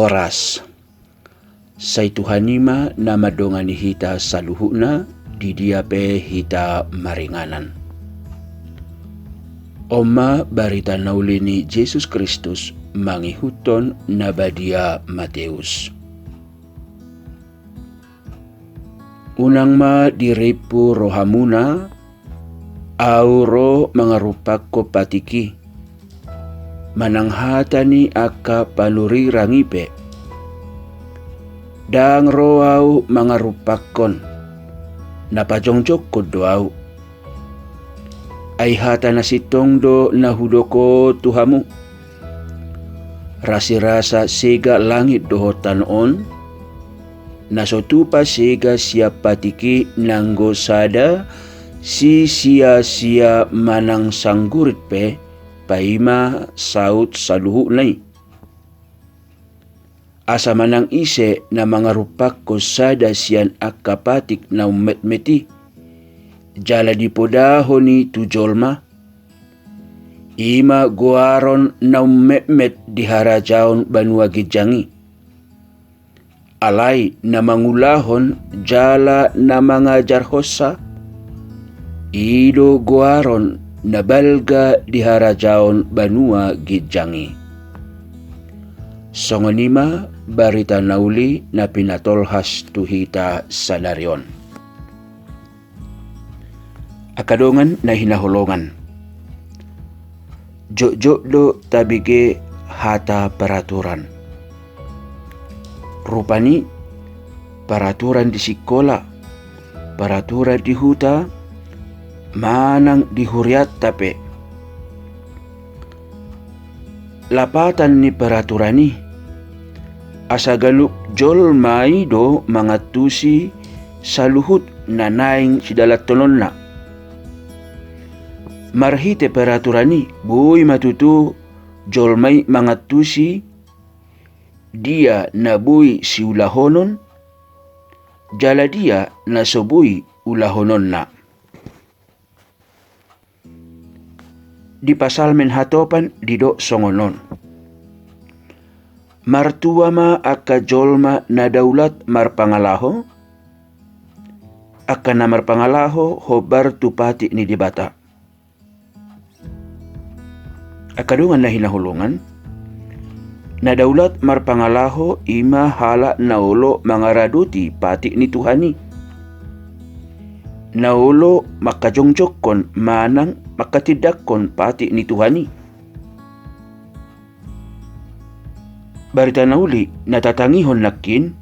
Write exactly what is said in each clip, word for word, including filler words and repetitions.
Horas. Sai Tuhan i ma na mandongani hita saluhutna, di dia pe hita maringanan. On ma barita na uli ni Jesus Kristus mangihuthon na badia Mateus. Unang ma dirimpu rohamuna, Ahu ro mangarumpakkon patik i, manang hata ni angka panurirang i pe. Ndang ro Ahu mangarumpakkon, na pajongjongkon do Ahu. Ai hata na sintong do na hudok on tu hamu. Rasirasa sega langit dohot tano on, na so tupa sega sian patik i nanggo sada sisiasia manang sanggurit pe, paima saut saluhutna i. Asa manang ise na mangarumpakkon sada sian angka patik na ummetmet i, jala dipodahon i tu jolma, i ma goaron na ummetmet di harajaon banua ginjang i. Alai na mangulahon jala na mangajarhonsa, i do goaron na balga di harajaon banua ginjang i. Songon i ma barita na uli na pinatolhas tu hita sadari on. Angka dongan na hinaholongan, jotjot do tabege hata peraturan. Rupani peraturan di sikola, peraturan di huta, manang di hurianta pe. Lapatan ni peraturan i, asa ganup jolma i do mangantusi saluhut na naeng sidalanhononna. Marhite peraturan i, boi ma tutu jolma i mangantusi dia na boi siulahonon, jala dia na so boi ulahononna. Di Psalmen hatopan didok songon on: Martua ma angka jolma na daulat marpangalaho, angka na marpangalaho hombar tu patik ni Debata. Angka dongan na hinaholongan, na daulat marpangalaho i ma halak na olo mangaradoti patik ni Tuhan i, na olo mangkajongjongkon manang mangkatindangkon patik ni Tuhan i. Barita na uli na tatangihon nangkin,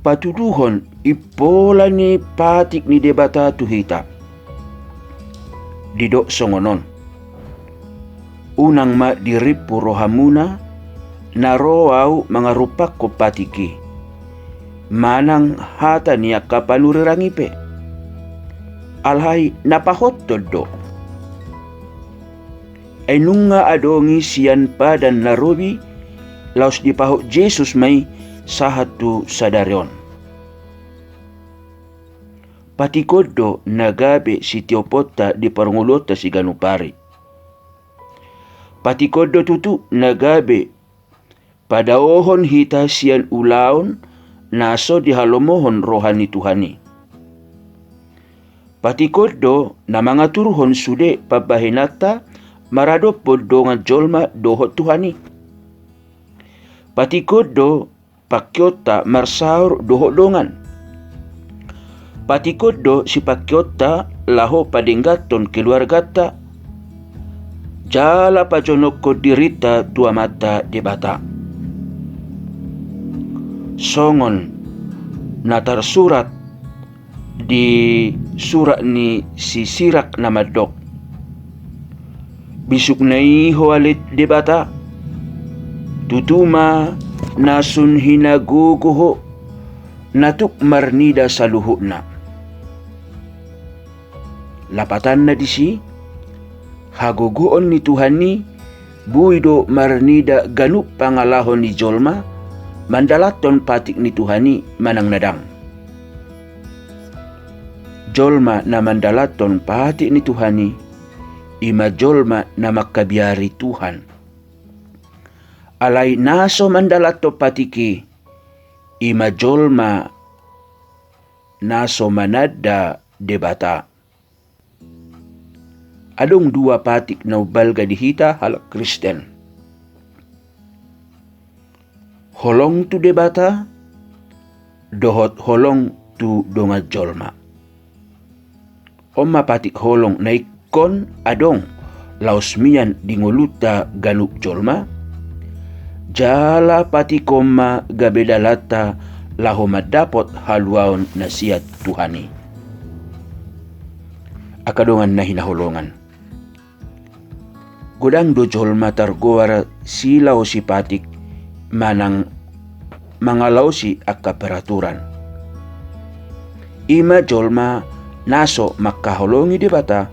patuduhon impola ni patik ni Debata tu hita. Didok songon on: Unang ma dirimpu rohamuna, na ro Ahu mangarumpakkon patik i, manang hata ni angka panurirang i pe. Alai na pahothon do. Ai nunga adong i sian padan na robi, laos dipahot Jesus ma i sahat tu sadari on. Patik on do na gabe sitioponta di parngoluonta siganup ari. Patik on do tutu na gabe padaohon hita sian ulaon na so dihalomohon roha ni Tuhan i. Patik on do na mangaturhon sude pambahenanta maradophon dongan jolma dohot Tuhan i. Patik on do pangkeonta marsaor dohot dongan. Patik on do sipangkeonta laho padengganhon keluarganta, jala pajonongkon dirinta tu Amanta Debata. Songon na tarsurat di surat ni si Sirak na mandok: Bisukna i ho ale Debata, tutu ma na sun hinagogo ho, na tuk marnida saluhutna. Lapatanna disi, hagogoon ni Tuhan i boi do marnida ganup pangalaho ni jolma mandalanhon patik ni Tuhan i manang na ndang. Jolma na mandalanhon patik ni Tuhan i, i ma jolma na mangkabiari Tuhan. Alai na so mandalathon patik i, i ma jolma na so mananda Debata. Adong dua patik na umbalga di hita halak Kristen. Holong tu Debata, dohot holong tu dongan jolma. On ma patik holong na ingkon adong laos mian di ngolunta ganup jolma, jala patik on ma gabe dalanta laho mandapot haluaon na sian Tuhan i. Angka dongan na hinaholongan. Godang do jolma targoar silaosi patik manang mangalaosi angka peraturan. I ma jolma na so mangkaholongi Debata,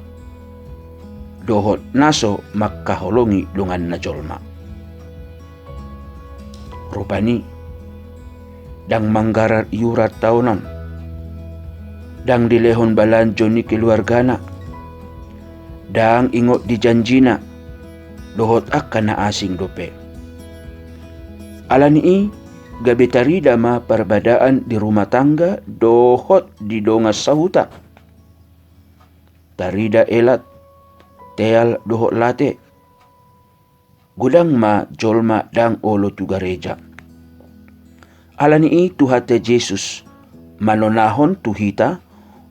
dohot na so mangkaholongi donganna jolma. Rupani, ndang manggarar iuran taonon, ndang dilehon balanjo ni keluargana, ndang ingot di janjina, dohot angka na asing dope. Alani i, gabe tarida ma parbadaan di rumah tangga dohot di dongan sahuta. Tarida elat, teal dohot late. Godang ma jolma ndang olo tu gareja. Alani i Tuhanta Jesus manonahon tu hita,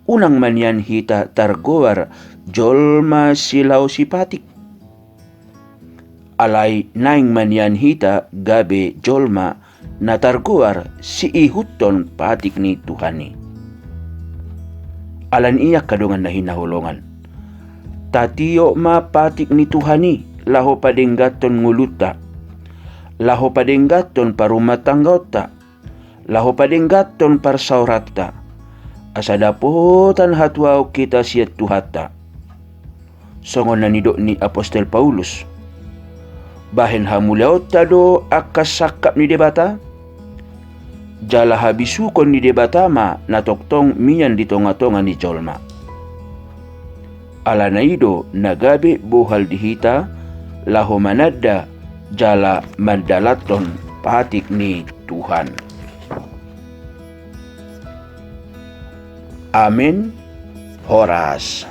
unang ma nian hita targoar jolma silaosi patik. Alai naeng ma nian hita gabe jolma na targoar siihuthon patik ni Tuhan i. Alani i angka dongan na hinaholongan, tatiop ma patik ni Tuhan i laho padengganhon ngolunta, laho padengganhon parrumahtanggaonta, laho padengganhon parsaoranta, asa dapotan hatuaon hita sian Tuhanta. Songon na nidok ni apostel Paulus, bahen hamuliaonta do angka sangkap ni Debata, jala habisukon ni Debata ma na tongtong mian di tongatonga ni jolma. Alana i do na gabe bohal di hita laho mananda jala mandalathon patik ni Tuhan. Amen. Horas.